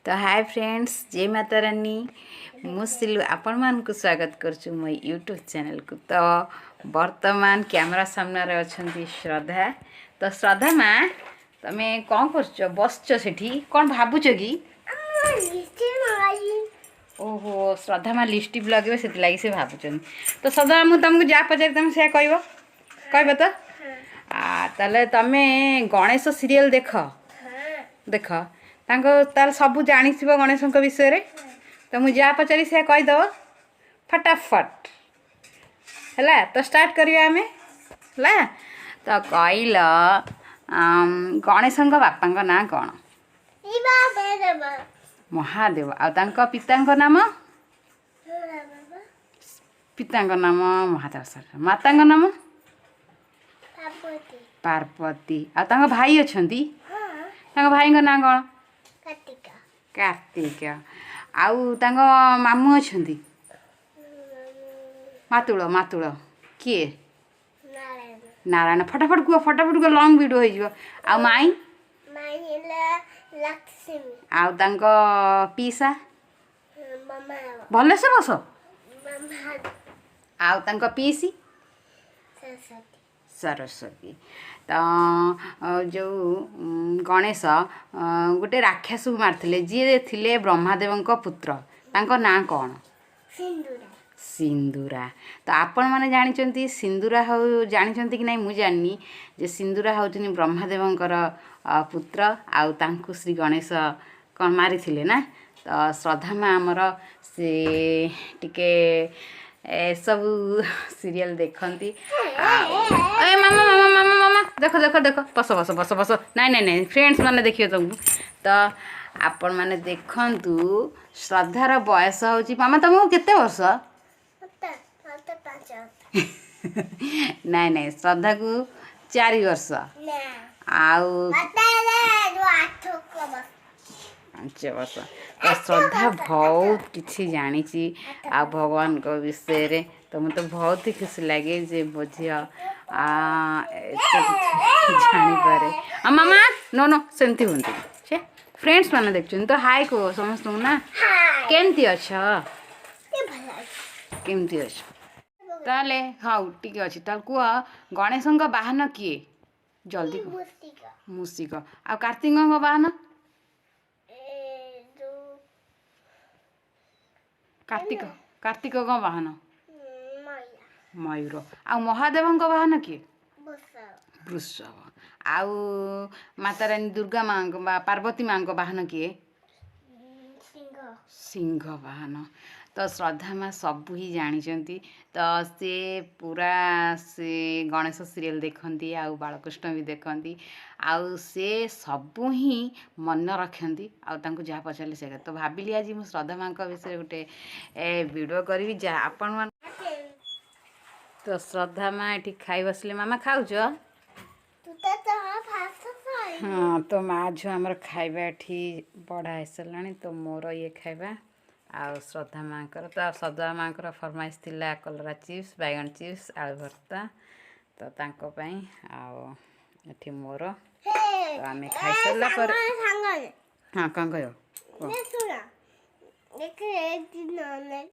ତ ହାଏ ଫ୍ରେଣ୍ଡସ୍, ଜୟ ମାତା ରାନୀ। ମୁଁ ସିଲୁ, ଆପଣମାନଙ୍କୁ ସ୍ୱାଗତ କରୁଛି ମୋ ୟୁଟ୍ୟୁବ୍ ଚ୍ୟାନେଲ୍କୁ। ତ ବର୍ତ୍ତମାନ କ୍ୟାମେରା ସାମ୍ନାରେ ଅଛନ୍ତି ଶ୍ରଦ୍ଧା। ତ ଶ୍ରଦ୍ଧା ମା, ତମେ କ'ଣ କରୁଛ? ବସିଛ ସେଠି, କ'ଣ ଭାବୁଛ କି? ଓହୋ, ଶ୍ରଦ୍ଧା ମା ଲିପଷ୍ଟିକ୍ ଲଗେଇବେ, ସେଥିଲାଗି ସେ ଭାବୁଛନ୍ତି। ତ ଶ୍ରଦ୍ଧା, ମୁଁ ତମକୁ ଯାହା ପଚାରି ତମେ ସେୟା କହିବ, କହିବ ତ? ତାହେଲେ ତମେ ଗଣେଶ ସିରିଏଲ୍ ଦେଖ? ଦେଖ ତାଙ୍କ, ତାହେଲେ ସବୁ ଜାଣିଥିବ ଗଣେଶଙ୍କ ବିଷୟରେ। ତ ମୁଁ ଯାହା ପଚାରି ସେୟା କହିଦେବ ଫଟାଫଟ। ହେଲା, ତ ଷ୍ଟାର୍ଟ କରିବା ଆମେ। ହେଲା, ତ କହିଲ, ଗଣେଶଙ୍କ ବାପାଙ୍କ ନାଁ କ'ଣ? ମହାଦେବ। ଆଉ ତାଙ୍କ ପିତାଙ୍କ ନାମ? ପିତାଙ୍କ ନାମ ମହାଦେବ ସାର୍। ମାତାଙ୍କ ନାମ? ପାର୍ବତୀ। ଆଉ ତାଙ୍କ ଭାଇ ଅଛନ୍ତି? ତାଙ୍କ ଭାଇଙ୍କ ନାଁ କ'ଣ? କାର୍ତ୍ତିକ। ଆଉ ତାଙ୍କ ମାମୁଁ ଅଛନ୍ତି? ମାତୁଳ, ମାତୁଳ କିଏ? ନାରାୟଣ। ଫଟାଫଟ କୁହ, ଫଟାଫଟ କୁହ, ଲଙ୍ଗ ଭିଡ଼ିଓ ହେଇଯିବ। ଆଉ ମାଇଁ? ଆଉ ତାଙ୍କ ପିଇସା? ଭଲସେ ବସ। ଆଉ ତାଙ୍କ ପିଇସି? ସରସ୍ୱତୀ। ତ ଯେଉଁ ଗଣେଶ ଗୋଟେ ରାକ୍ଷସକୁ ମାରିଥିଲେ, ଯିଏ ଥିଲେ ବ୍ରହ୍ମାଦେବଙ୍କ ପୁତ୍ର, ତାଙ୍କ ନାଁ କ'ଣ? ସିନ୍ଦୁରା। ତ ଆପଣମାନେ ଜାଣିଛନ୍ତି ସିନ୍ଦୁରା ହଉ, ଜାଣିଛନ୍ତି କି ନାହିଁ ମୁଁ ଜାଣିନି, ଯେ ସିନ୍ଦୁରା ହେଉଛନ୍ତି ବ୍ରହ୍ମାଦେବଙ୍କର ପୁତ୍ର ଆଉ ତାଙ୍କୁ ଶ୍ରୀ ଗଣେଶ କ'ଣ ମାରିଥିଲେ ନା? ତ ଶ୍ରଦ୍ଧା ମା ଆମର, ସେ ଟିକେ ଏସବୁ ସିରିଏଲ୍ ଦେଖନ୍ତି। ଆଉ ଏ ମାମା, ମାମା, ମାମା, ମାମା, ଦେଖ, ଦେଖ, ଦେଖ, ବସ, ବସ, ବସ, ବସ। ନାଇଁ, ନାଇଁ, ନାଇଁ, ଫ୍ରେଣ୍ଡସ୍ ମାନେ ଦେଖିବେ ତମକୁ। ତ ଆପଣମାନେ ଦେଖନ୍ତୁ, ଶ୍ରଦ୍ଧାର ବୟସ ହେଉଛି, ମାମା, ତମକୁ କେତେ ବର୍ଷ? ନାଇଁ, ନାଇଁ, ଶ୍ରଦ୍ଧାକୁ 4 ବର୍ଷ ଆଉ 5 ବର୍ଷ। ତ ଶ୍ରଦ୍ଧା ବହୁତ କିଛି ଜାଣିଛି ଆଉ ଭଗବାନଙ୍କ ବିଷୟରେ। ତ ମୋତେ ବହୁତ ହି ଖୁସି ଲାଗେ ଯେ ମୋ ଝିଅ ଏତେ କିଛି ଜାଣିପାରେ। ଆଉ ମାମା, ନୋ ନୋ, ସେମିତି ହୁଅନ୍ତି ସେ ଫ୍ରେଣ୍ଡସ୍ ମାନେ ଦେଖୁଛନ୍ତି। ତ ହାଇ କୁହ ସମସ୍ତଙ୍କୁ ନା। କେମିତି ଅଛ? କେମିତି ଅଛ? ତାହେଲେ ହଉ, ଟିକେ ଅଛି। ତାହେଲେ କୁହ, ଗଣେଶଙ୍କ ବାହନ କିଏ? ଜଲ୍ଦି କୁହ। ମୂଷିକ। ଆଉ କାର୍ତ୍ତିକଙ୍କ ବାହନ? କାର୍ତ୍ତିକ, କାର୍ତ୍ତିକଙ୍କ ବାହନ? ମୟୂର। ଆଉ ମହାଦେବଙ୍କ ବାହନ କିଏ? ବୃଷଭ। ଆଉ ମାତାରାଣୀ ଦୁର୍ଗା ମାଙ୍କ ବା ପାର୍ବତୀ ମାଙ୍କ ବାହନ କିଏ? ସିଂହ ବାହନ। ତ ଶ୍ରଦ୍ଧା ମା ସବୁ ହିଁ ଜାଣିଛନ୍ତି। ତ ସେ ପୁରା ସେ ଗଣେଶ ସିରିଏଲ୍ ଦେଖନ୍ତି ଆଉ ବାଳକୃଷ୍ଣ ବି ଦେଖନ୍ତି ଆଉ ସେ ସବୁ ହିଁ ମନେ ରଖନ୍ତି ଆଉ ତାଙ୍କୁ ଯାହା ପଚାରିଲେ ସେ। ତ ଭାବିଲି ଆଜି ମୁଁ ଶ୍ରଦ୍ଧା ମାଙ୍କ ବିଷୟରେ ଗୋଟେ ଭିଡ଼ିଓ କରିବି, ଯାହା ଆପଣମାନ। ତ ଶ୍ରଦ୍ଧା ମା ଏଠି ଖାଇ ବସିଲେ। ମାମା, ଖାଉଛ? ହଁ। ତ ମା ଝିଅ ଆମର ଖାଇବା ଏଠି ବଢ଼ା ହେଇସାରିଲାଣି। ତ ମୋର ଇଏ ଖାଇବା ଆଉ ଶ୍ରଦ୍ଧା ମାଙ୍କର, ତ ଶ୍ରଦ୍ଧା ମାଙ୍କର ଫରମାଇଶ ଥିଲା କଲରା ଚିପ୍ସ, ବାଇଗଣ ଚିପ୍ସ, ଆଳୁ ଭର୍ତ୍ତା, ତ ତାଙ୍କ ପାଇଁ। ଆଉ ଏଠି ମୋର। ତ ଆମେ ଖାଇସାରିଲା ପରେ, ହଁ, କ'ଣ କହିବ କୁହ।